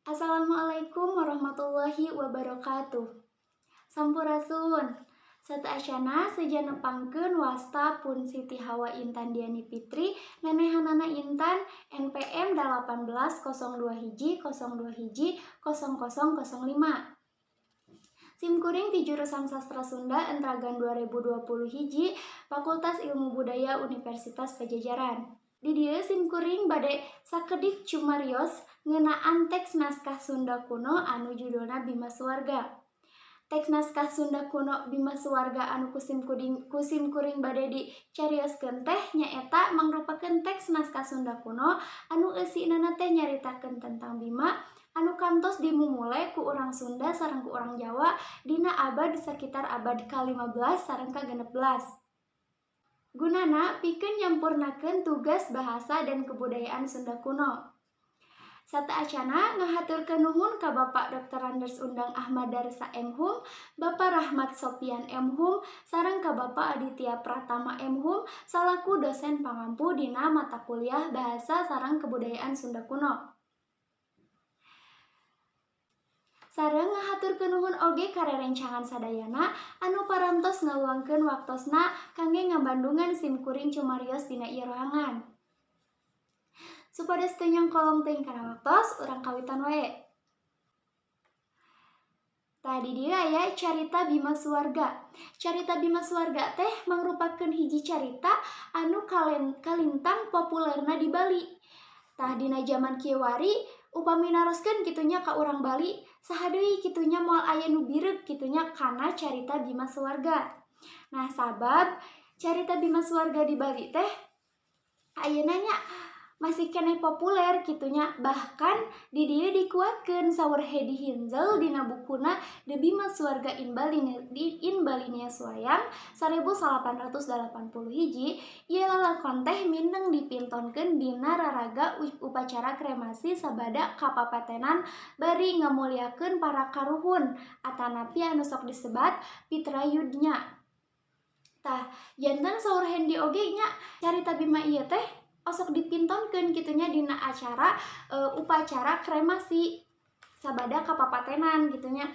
Assalamualaikum warahmatullahi wabarakatuh. Sampurasun. Sateuacanna seja nepangkeun wasta pun Siti Hawa Intan Diani Fitri, nenehanana Intan, NPM 1802 hiji 02 hiji 0005. Sim kuring ti jurusan Sastra Sunda Entragan 2020 hiji, Fakultas Ilmu Budaya Universitas Padjadjaran. Di dieu sim kuring bade sakedik cumarios ngeunaan teks naskah Sunda kuno anu judulna Bima Suwarga. Teks naskah Sunda kuno Bima Suwarga anu ku sim kuring bade dicarioskeun teh nyaeta mangrupakeun teks naskah Sunda kuno anu eusinana teh nyaritakeun tentang Bima anu kantos dimumule ku urang Sunda sareng ku urang Jawa dina abad sakitar abad ka-15 sareng ka-16. Gunana pikeun nyampurnakeun tugas bahasa dan kebudayaan Sunda kuno. Sateuacanna ngahaturkeun nuhun ka Bapak Drs. Undang Ahmad Darsa M.Hum, Bapak Rahmat Sopian M.Hum, sareng ka Bapak Aditya Pratama M.Hum salaku dosen pangampu dina mata kuliah Bahasa sareng Kebudayaan Sunda Kuno. Sareng ngahaturkeun nuhun oge ka rerencangan sadayana anu parantos ngaluangkeun waktosna kangge ngabandungan sim kuring cumarios dina ieu rohangan. Supados teu nyangkolong teuing kana waktos, urang kawitan wae. Tah, di dieu aya carita Bima Suwarga. Carita Bima Suwarga teh mangrupakeun hiji carita anu kalintang populerna di Bali. Tah, dina jaman kiwari upami naroskeun kitu nya ka urang Bali, saha deui kitu nya moal aya nu bireuk kitu nya kana carita Bima Suwarga. Nah, sabab carita Bima Suwarga di Bali teh ayeuna nya masih keneh populer kitu nya, bahkan di dieu dikuatkeun saur Hedi Hinzel dina bukuna The Bima Suwarga in Balinese Wayang 1881. Ieu lalakon teh mindeng dipintonkeun dina raraga upacara kremasi sabada kapapatenan bari ngamuliakeun para karuhun atanapi anu sok disebat Pitrayudnya. Tah, janten saur Hendi oge nya, carita Bima ieu teh osok dipintonkeun kitu nya dina acara upacara kremasi sabada kapapatenan kitu nya.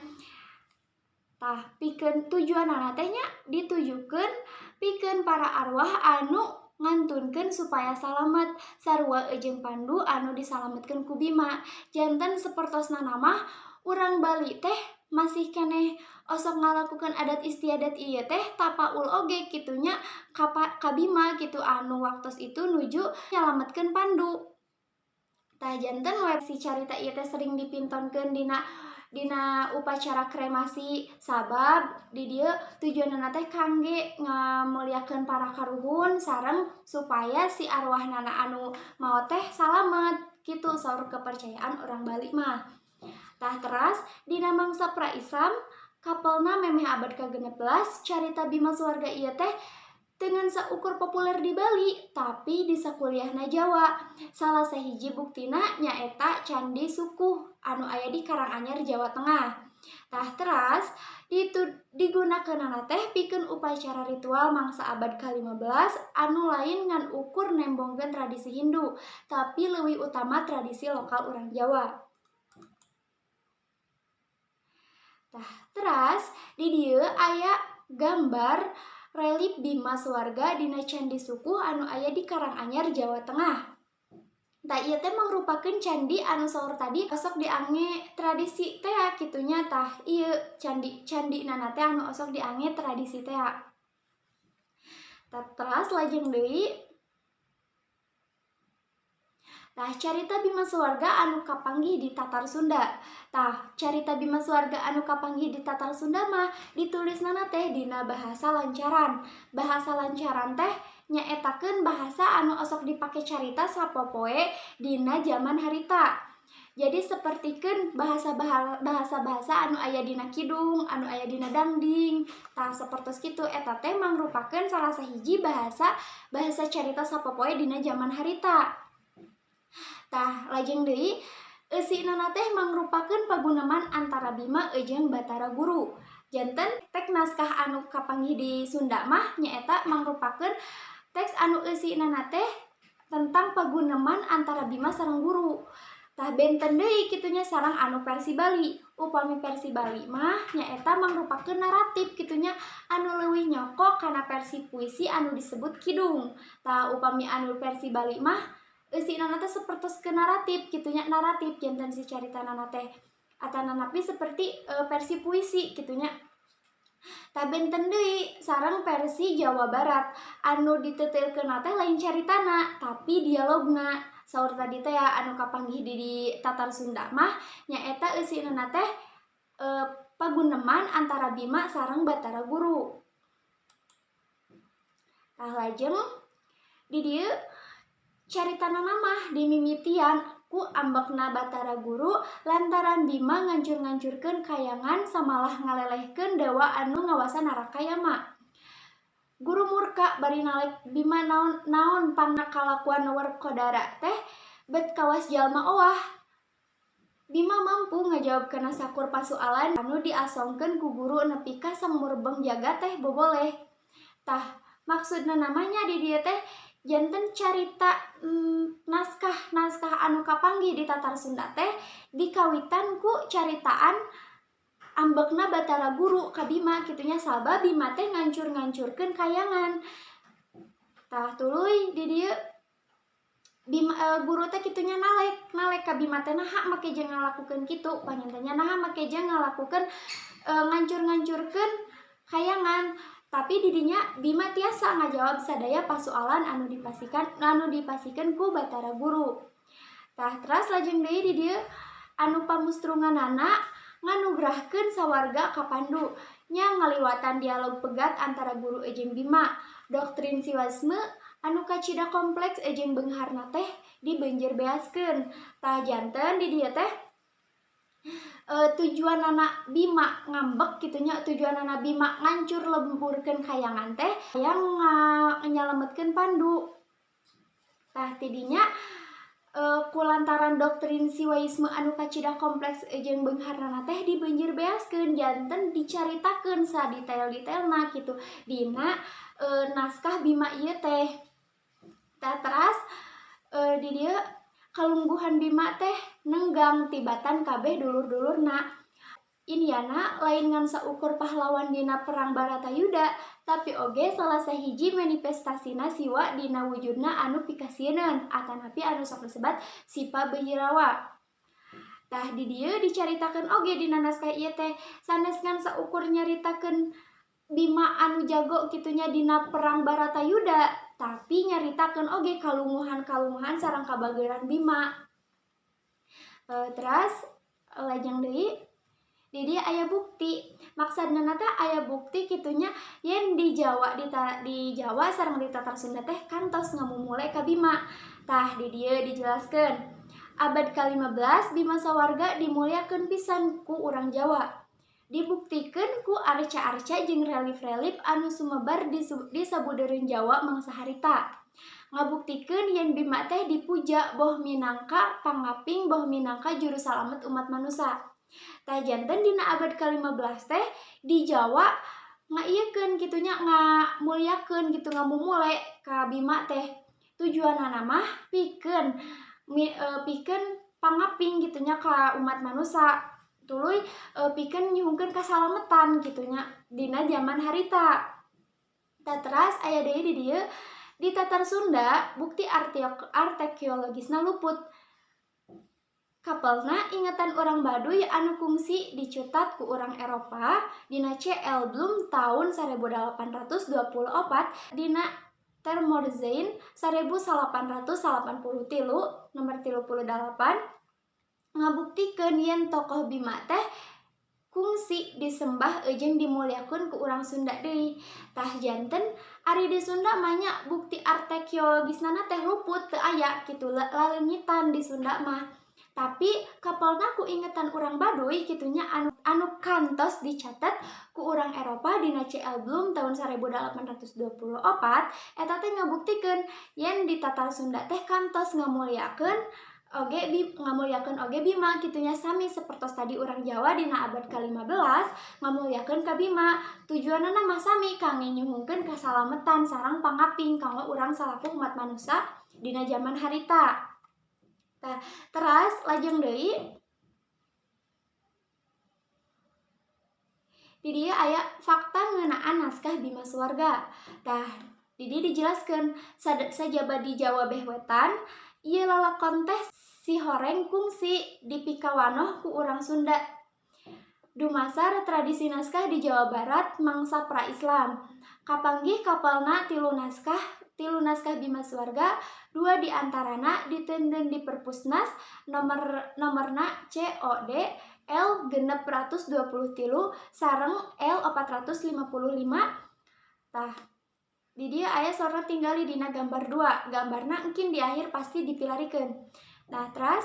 Tah, pikeun tujuanana teh nya ditujukeun pikeun para arwah anu ngantunkeun supaya salamet, sarua jeung Pandu anu disalametkeun ku Bima. Janten sapertosna mah urang Bali teh masih keneh osok ngalakukeun adat istiadat ieu teh tapaul oge kitu nya ka Bima kitu, anu waktos itu nuju nyalametkeun Pandu. Tah, janten we si carita ieu teh sering dipintonkeun dina dina upacara kremasi, sabab di dieu tujuanana teh kangge ngamuliakeun para karuhun sareng supaya si arwahnana anu maot teh salamet kitu, saur kepercayaan orang Bali mah. Tah, teras dina mangsa pra-Islam, kapelna memeh abad ka-16, carita Bima Suwarga ieu teh teu ngan saukur populer di Bali, tapi di sakuliahna Jawa. Salah sahiji buktina nyaeta Candi Sukuh anu aya di Karanganyar, Jawa Tengah. Tah, teras digunakeunana teh pikeun upacara ritual mangsa abad ka-15 anu lain ngan ukur nembongkeun tradisi Hindu, tapi leuwih utama tradisi lokal urang Jawa. Tah, teras di dieu aya gambar relief Bima Suwarga dina Candi Sukuh anu aya di Karanganyar, Jawa Tengah. Tah, ieu teh mangrupakeun candi anu saur tadi osok diange tradisi tea kitu nya. Tah, ieu candi candi nana teh anu osok diange tradisi tea. Tah, teras lajeng deui. Tah, carita Bima Suwarga anu kapanggih di Tatar Sunda. Tah, carita Bima Suwarga anu kapanggih di Tatar Sunda mah ditulisnana teh dina bahasa lancaran. Bahasa lancaran teh nyaetakeun bahasa anu osok dipake carita sapopoe dina jaman harita. Jadi sapertikeun bahasa-bahasa anu aya dina kidung, anu aya dina dangding. Tah, sapertos kitu eta teh mangrupakeun salah sahiji bahasa bahasa carita sapopoe dina jaman harita. Tah, lajeng deui eusinana teh mangrupakeun paguneman antara Bima jeung Batara Guru. Janten teks naskah anu kapanggih di Sunda mah nyaeta mangrupakeun teks anu eusinana teh tentang paguneman antara Bima sareng Guru. Tah, benten deui kitu nya sareng anu versi Bali. Upami versi Bali mah nyaeta mangrupakeun naratif kitu nya, anu leuwih nyoko kana versi puisi anu disebut kidung. Tah, upami anu versi Bali mah eusina teh sapertos ke naratif kitu nya, naratif janten si caritana teh atanapi seperti versi puisi kitu nya. Tah, benten deui sareng versi Jawa Barat anu ditetelkeun teh lain caritana, tapi dialogna. Saur tadi teh ya, anu kapanggih di Tatar Sunda mah nyaeta eusina teh paguneman antara Bima sareng Batara Guru. Tah, lajeng di dieu caritana mah dimimitian ku ambekna Batara Guru lantaran Bima ngancur-ngancurkeun kayangan samalah ngalelehkeun dewa anu ngawasa naraka Yama. Guru murka bari nalek Bima naon naon pangna kalakuan Werkodara teh bet kawas jalma owah. Bima mampu ngajawab kana sakur pasualan anu diasongkeun ku guru nepi ka sang murbeng jagat teh boboleh. Tah, maksudna namanya di dieu teh janten carita naskah naskah anu kapanggih di Tatar Sunda teh dikawitan ku caritaan ambekna Batara Guru ka Bima kitu nya, sabab Bima teh ngancur-ngancurkeun kayangan. Tah, tuluy di dieu Bima, guru teh kitu nya, nalek nalek ka Bima teh naha make jeung ngalakukeun kitu panginten nya, naha make jeung ngalakukeun ngancur-ngancurkeun kayangan. Tapi didinya Bima tiasa ngajawab sadaya pasualan anu dipasihkeun ku Batara Guru. Tah, teras lajeng deui di dieu anu pamustrunganana nganugrahkeun sawarga ka Pandu nya ngaliwatan dialog pegat antara guru jeung Bima. Doktrin Siwaisme anu kacida kompleks jeung beungharna teh dibeunjeur beaskeun. Tah, janten di dieu teh tujuanana Bima ngambek kitu nya, tujuanana Bima ngancur lemburkeun kayangan teh hayang nyalametkeun Pandu. Tah, tidinya kulantaran doktrin Siwaisme anu kacida kompleks jeung beungharna teh dibeunjeur beaskeun, janten dicaritakeun sadetail-detailna kitu dina naskah Bima ieu teh. Tah, teras di dieu kalungguhan Bima teh nenggang tibatan kabeh dulur-dulurna. Indiana lain ngan saukur pahlawan dina perang Baratayuda, tapi oge salah sahiji manifestasina Siwa dina wujudna anu pikasieuneun atanapi anu sok disebat Sipa Bhairawa. Tah, di dieu dicaritakeun oge dina naskah ieu teh sanes ngan saukur nyaritakeun Bima anu jago kitu nya dina perang Baratayuda, tapi nyaritakeun oge kalunguhan-kalunguhan sareng kabageuran Bima. Teras lajeng deui di dieu aya bukti, maksudna teh aya bukti kitu nya yen di Jawa, di Jawa sareng di Tatar Sunda teh kantos ngamumule ka Bima. Tah, di dieu dijelaskeun abad ke-15 Bima sawarga dimuliakeun pisan ku urang Jawa, dibuktikeun ku arca-arca jeung relief-relief anu sumebar di sabudeureun Jawa mangsa harita, ngabuktikeun yen Bima teh dipuja boh minangka pangaping, boh minangka juru salamet umat manusia. Tah, janten dina abad ke-15 teh di Jawa ngaieukeun kitu nya, ngamuliakeun gitu, ngamumule ka Bima teh, tujuanana mah pikeun pangaping kitu nya ka umat manusia, tuluy pikeun nyuhunkeun kasalametan kitu nya dina zaman harita. Tah, teras aya deui di dieu di Tatar Sunda bukti arkeologisna luput. Kapelna ingetan urang Baduy anu kungsi dicutat ku urang Eropa dina C.L. Bloom taun 1824 dina Termorszain 1883 nomor 38 ngabuktikeun yen tokoh Bima teh kungsi disembah jeung dimuliakeun ku urang Sunda deui. Tah, janten ari di Sunda mah nya bukti arkeologisna teh luput, teu aya kitu, laleungitan di Sunda mah. Tapi kapelna ku ingetan urang Baduy kitu nya anu kantos dicatet ku urang Eropa dina C.L. Bloom tahun 1824 eta teh ngabuktikeun yen di Tatar Sunda teh kantos ngamuliakeun oge Bima kitu nya, sami sapertos tadi urang Jawa dina abad ke-15 ngamuliakeun ka Bima, tujuanana mah sami, kangge nyuhunkeun kasalametan sareng pangaping kanggo urang salaku umat manusia dina zaman harita. Tah, teras lajeng deui di dieu aya fakta ngeunaan naskah Bima Suwarga. Tah, di dieu dijelaskeun sajaba di Jawa beh wetan ieu lalakon teh sihoreng kungsi dipikawanoh ku urang Sunda. Dumasar tradisi naskah di Jawa Barat mangsa pra-Islam. Kapanggih kapalna tilu naskah Bima Suwarga, dua di antarana diteundeun di Perpusnas nomorna COD L 623 sareng L 455. Tah, di dieu aya sorna tinggali dina gambar 2. Gambarna engkin di akhir pasti dipilarikeun. Nah, teras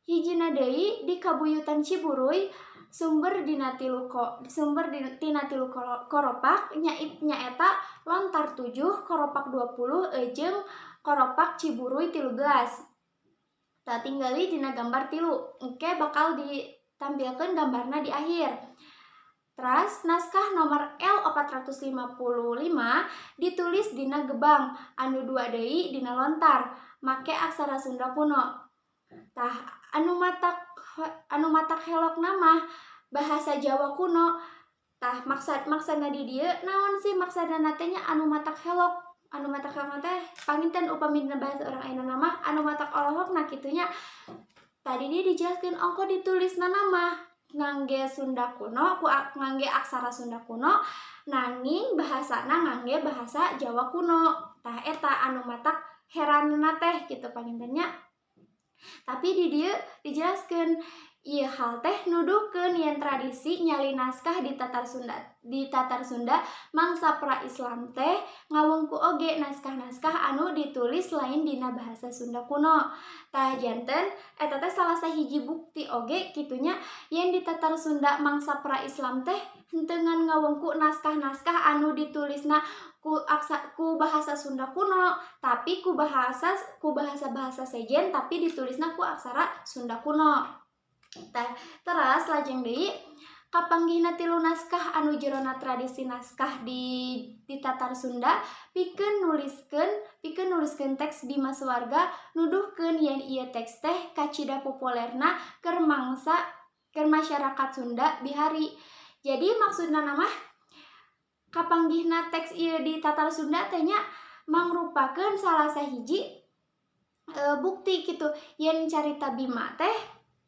hijina deui di Kabuyutan Ciburuy sumber tina tilu koropak nyaeta lontar 7, koropak 20 jeung koropak Ciburuy 13. Tah, tinggali dina gambar 3. Engke bakal ditampilkeun gambarna di akhir. Teras naskah nomor L455 ditulis dina gebang, anu dua deui dina lontar, make aksara Sunda kuno. Tah, anu matak helokna mah bahasa Jawa kuno. Tah, maksadna di dieu naon sih, maksadna teh nya anu matak helok. Anu matak helok teh panginten upami dina bahasa urang ayeuna mah anu matak olohok kitu nya. Tadi dia dijelaskeun ongko ditulisna mah ngangge Sunda kuno, ngangge aksara Sunda kuno, nanging bahasana ngangge bahasa Jawa kuno. Tah, eta anu matak heranna teh kitu panginten nya. Tapi di dieu dijelaskeun ieu hal teh nuduhkeun yen tradisi nyalin naskah di Tatar Sunda mangsa pra-Islam teh ngawengku oge naskah-naskah anu ditulis lain dina bahasa Sunda kuno. Tah, janten eta teh salah sahiji bukti oge kitu nya yen di Tatar Sunda mangsa pra-Islam teh henteu ngan ngawengku naskah-naskah anu ditulisna ku bahasa Sunda kuno, tapi ku bahasa-bahasa sejen tapi ditulisna ku aksara Sunda kuno. Tah, teras lajeng deui kapanggihna tilu naskah anu jerona tradisi naskah di Tatar Sunda pikeun nuliskeun teks Bima Suwarga nuduhkeun yen ieu teks teh kacida populerna keur masyarakat Sunda bihari. Jadi maksudna mah kapanggihna teks ieu di Tatar Sunda teh nya mangrupakeun salah sahiji bukti gitu yen carita Bima teh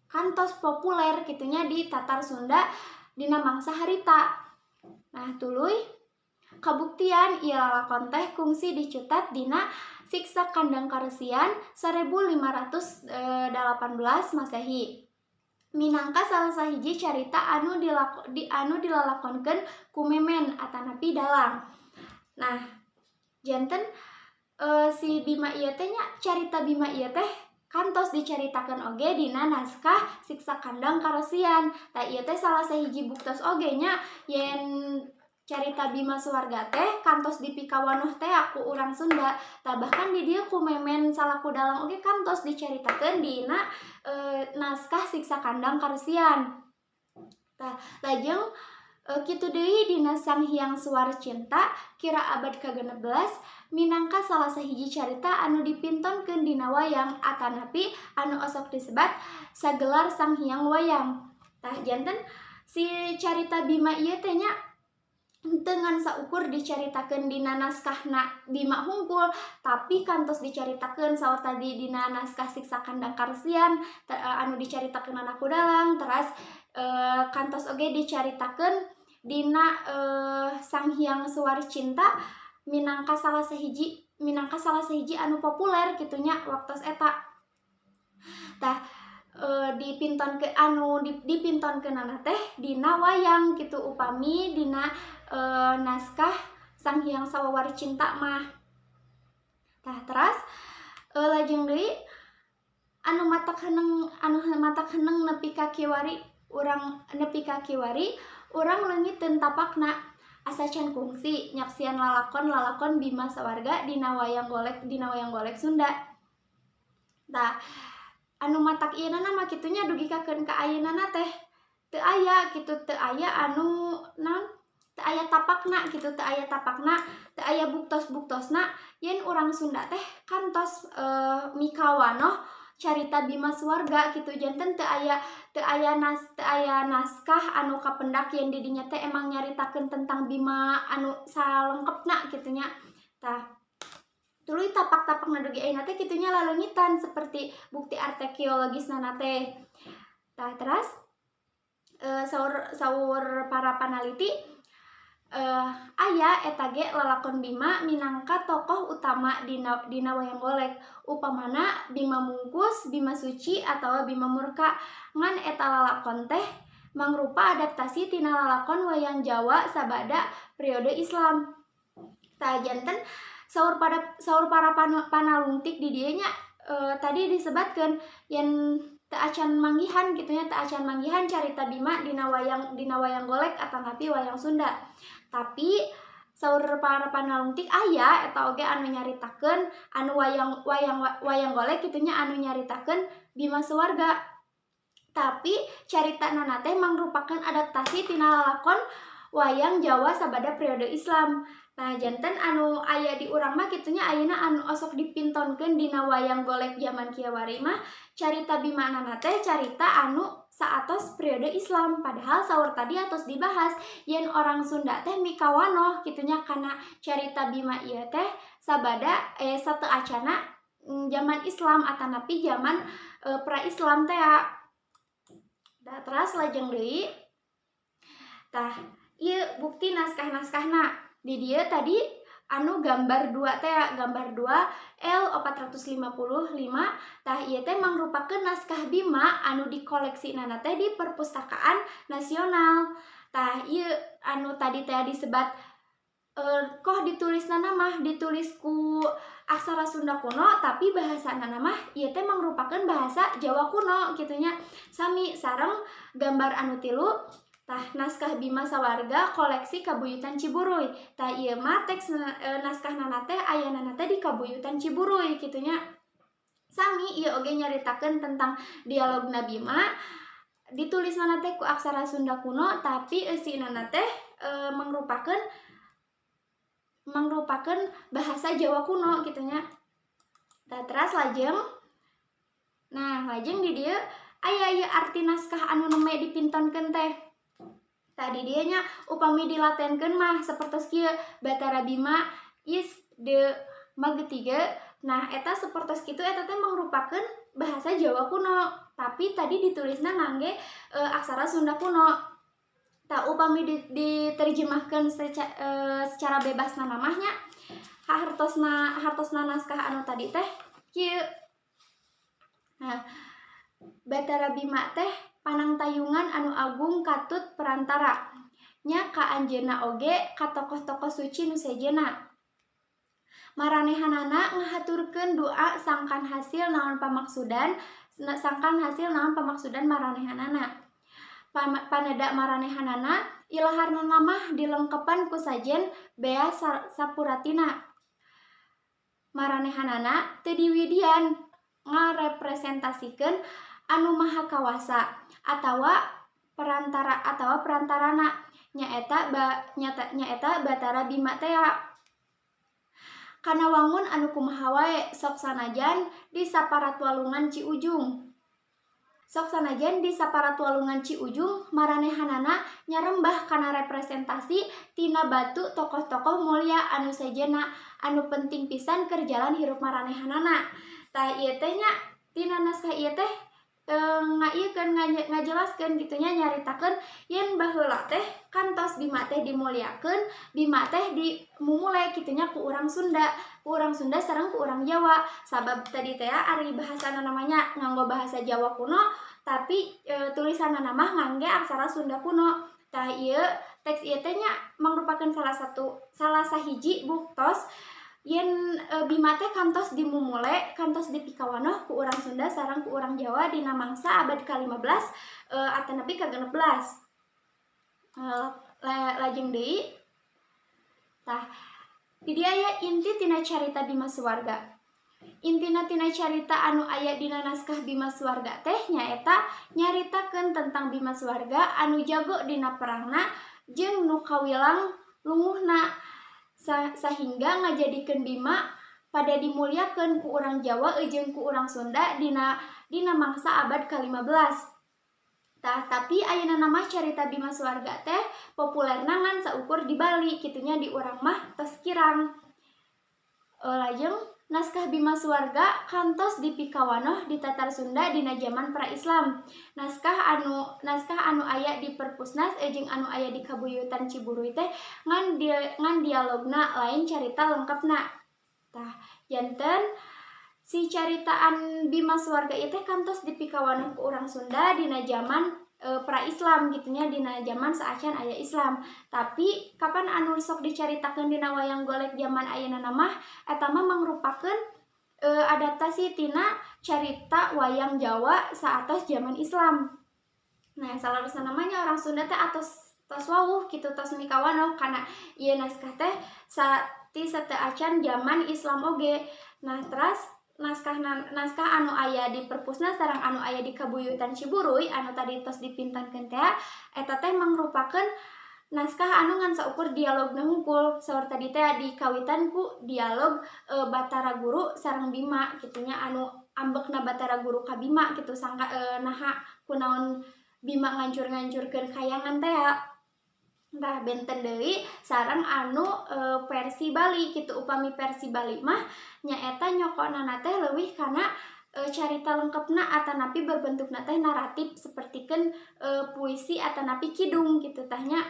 kantos populer kitu nya di Tatar Sunda dina mangsa harita. Nah, tuluy kabuktian ieu lalakon teh kungsi dicutat dina Siksa Kandang Karesian 1518 Masehi. Minangka salah sahiji carita anu dilalakonkeun ku memen atanapi dalang. Nah, janten si Bima ieu teh nya, carita Bima ieu teh kantos dicaritakeun oge dina naskah Siksa Kandang Karesian. Tah, ieu teh salah sahiji buktos oge nya yen carita Bima Suwarga teh kantos dipikawanoh teh ku urang Sunda. Tah, bahkan di dieu ku memen salaku dalang oge kantos dicaritakeun dina naskah Siksa Kandang Karesian. Tah, lajeng kitu deui dina Sang Hyang Suar Cinta kira abad ka-16 minangka salah sahiji carita anu dipintonkeun dina wayang atanapi anu osok disebat sagelar Sang Hyang Wayang. Tah, janten si carita Bima ieu teh nya henteu ngan saukur dicaritakeun dina naskahna Bima hungkul, tapi kantos dicaritakeun saur tadi dina naskah Siksa Kandang Karesian anu dicaritakeun ku dalang, teras kantos oge dicaritakeun dina Sang Hyang Suar Cinta minangka salah sahiji anu populer kitu nya waktos eta. Tah, dipintonkeunana teh dina wayang kitu upami dina naskah Sang Hyang Sawawari Cinta mah. Tah, teras lajeng deui anu matak heneng nepi ka kiwari urang leungiteun tapakna asa can kungsi nyaksian lalakon-lalakon Bima Sawarga dina wayang golek Sunda. Tah, anu matak ieu mah kitu nya dugikakeun ka ayeunana teh teu aya kitu, teu aya anu naon, teu aya tapakna kitu, teu aya tapakna, teu aya buktos-buktosna yen urang Sunda teh kantos mikawanoh carita Bima Suwarga gitu. Janten teu aya naskah anu kapendak yen di dinya teh emang nyaritakeun tentang Bima anu salengkepna kitu nya. Tah, tuluy tapak-tapakna dugi ayeuna teh kitu nya, laleungitan seperti bukti arkeologisna teh. Tah, teras saur saur para panaliti, aya eta ge lalakon Bima minangka tokoh utama dina wayang golek, upamana Bima Mungkus, Bima Suci, atawa Bima Murka. Ngan eta lalakon teh mangrupa adaptasi tina lalakon wayang Jawa sabada periode Islam. Tah, janten saur para panalungtik di dieu nya, tadi disebatkeun yen teu acan manggihan kitu nya, teu acan manggihan carita Bima dina wayang golek atanapi wayang Sunda. Tapi saur para panalungtik aya eta oge anu nyaritakeun anu wayang wayang wayang golek kitu nya, anu nyaritakeun Bima Suwarga. Tapi caritana teh mangrupakeun adaptasi tina lalakon wayang Jawa sabada periode Islam. Nah, janten anu aya di urang mah kitu nya, ayeuna anu osok dipintonkeun dina wayang golek jaman kiwari mah carita Bima nana teh carita anu saatos periode Islam, padahal saur tadi atos dibahas yen orang Sunda teh mikawanoh kitu nya kana carita Bima ieu teh sabada sateu acana zaman Islam atanapi zaman pra Islam teh. Tah, teras lajeng deui, tah ieu bukti naskah-naskahna di dieu. Tadi anu gambar 2 teh, gambar 2 L 455. Tah, ieu teh mangrupakeun naskah Bima anu dikoleksina teh di Perpustakaan Nasional. Tah, ieu anu tadi teh disebat koh ditulisna mah ditulis ku aksara Sunda kuno, tapi bahasana mah ieu teh mangrupakeun bahasa Jawa kuno kitu nya. Sami sareng gambar anu 3. Tah, naskah Bima Sawarga koleksi Kabuyutan Ciburuy. Tah, ieu mah teks naskahna teh ayanana teh di Kabuyutan Ciburuy kitu nya. Sami ieu oge nyaritakeun tentang dialogna Bima, ditulisna teh ku aksara Sunda kuno, tapi eusina teh mangrupakeun mangrupakeun bahasa Jawa kuno kitu nya. Tah, teras lajeng, nah, lajeng di dieu aya ieu arti naskah anu nembe dipintonkeun teh. Tadi dieu nya, upami dilatenkeun mah sapertos kieu: Batara Bima is the magetiga. Nah, eta sapertos kitu, eta teh mangrupakeun bahasa Jawa kuno, tapi tadi ditulisna ngangge aksara Sunda kuno. Tah, upami diterjemahkeun secara bebasna mah nya, hartosna hartosna naskah anu tadi teh kieu. Nah, Batara Bima teh panangtayungan anu agung katut perantara nya ka anjeunna oge ka tokoh-tokoh suci nu sejenna. Maranehanana ngahaturkeun doa sangkan hasil naon pamaksudan maranehanana. Paneda maranehanana ilaharna mah dilengkepan ku sajen bea sapuratina. Maranehanana teu diwidian ngarepresentasikeun anu maha kawasa atawa perantara atawa perantarana, nyaeta Batara Bima tea. Kana wangun anu kumaha wae sok sanajan di saparat walungan Ciujung. Sok sanajan di saparat walungan Ciujung maranehanana nyarembah kana representasi tina batu tokoh-tokoh mulia anu sejenna anu penting pisan keur jalan hirup maranehanana. Tah, ieu teh nya tina naskah ieu teh ngaieukeun, ngajelaskeun kitu nya, nyaritakeun yen baheula teh kantos Bima teh dimuliakeun, Bima teh dimumule kitu nya ku urang Sunda, ku urang Sunda sareng ku urang Jawa. Sabab tadi teh ari bahasana namanya nganggo bahasa Jawa kuno, tapi tulisanna mah ngangge aksara Sunda kuno. Tah, ieu teks ieu teh nya mangrupakeun salah sahiji buktos yen Bima teh kantos dimumule, kantos dipikawanoh ku urang Sunda sareng ku urang Jawa dina mangsa abad ka-15 atanapi ka-16. Lajeng deui, tah, di dieu aya inti tina carita Bima Suwarga. Intina tina carita anu aya dina naskah Bima Suwarga teh nyaeta nyaritakeun tentang Bima Suwarga anu jago dina perangna jeung nu kawilang lunguhna, sahingga ngajadikeun Bima Pada dimulyakeun ku urang Jawa jeung ku urang Sunda dina dina mangsa abad ke-15. Tah, tapi ayeuna mah carita Bima Suwarga teh populerna ngan saukur di Bali kitu nya, di urang mah tos kirang. Lajeng naskah Bima Suwarga kantos dipikawanoh di Tatar Sunda dina jaman pra-Islam. Naskah anu aya di Perpusnas jeung anu aya di Kabuyutan Ciburuy teh ngan dialogna, lain carita lengkapna. Tah, janten si caritaan Bima Suwarga ieu teh kantos dipikawanoh ku urang Sunda dina jaman pra-Islam gitu nya, dina jaman saacan aya Islam. Tapi kapan anu sok dicaritakeun dina wayang golek jaman ayeuna mah, eta mah mangrupakeun adaptasi tina carita wayang Jawa saatos jaman Islam. Nah, salarasna namanya orang Sunda teh atos tos wawuh kitu, tos mikawanoh kana ieu naskah teh ti sateuacan jaman Islam oge. Nah, teras naskah naskah anu aya di Perpusnas sareng anu aya di Kabuyutan Ciburuy anu tadi tos dipintonkeun teh, eta teh mangrupakeun naskah anu ngan saukur dialogna hungkul. Saur tadi teh dikawitan ku dialog Batara Guru sareng Bima kitu nya, anu ambekna Batara Guru ka Bima kitu, sangka naha kunaon Bima ngancur-ngancurkeun kayangan teh. Tah, benten deui sareng anu versi Bali kitu. Upami versi Bali mah nyaeta nyokotna teh leuwih kana carita lengkapna atanapi berbentukna teh naratif sapertikeun puisi atanapi kidung kitu tah nya.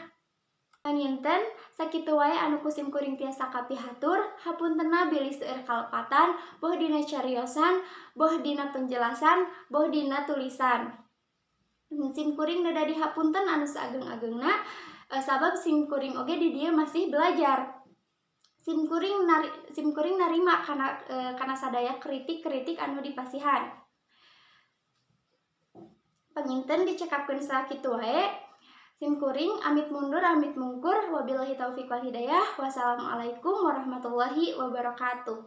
Panginten sakitu wae anu ku sim kuring tiasa kapihatur. Hapuntenna bilih seueur kalepatan, boh dina cariosan, boh dina penjelasan, boh dina tulisan. Sim kuring neda dihapunten anu saageng-agengna, sabab sim kuring oge di dieu masih belajar. Sim kuring narima kana sadaya kritik-kritik anu dipasihan. Panginten dicekapkeun sakitu wae. Sim kuring amit mundur, amit mungkur. Wabillahi taufik wal hidayah. Wassalamualaikum warahmatullahi wabarakatuh.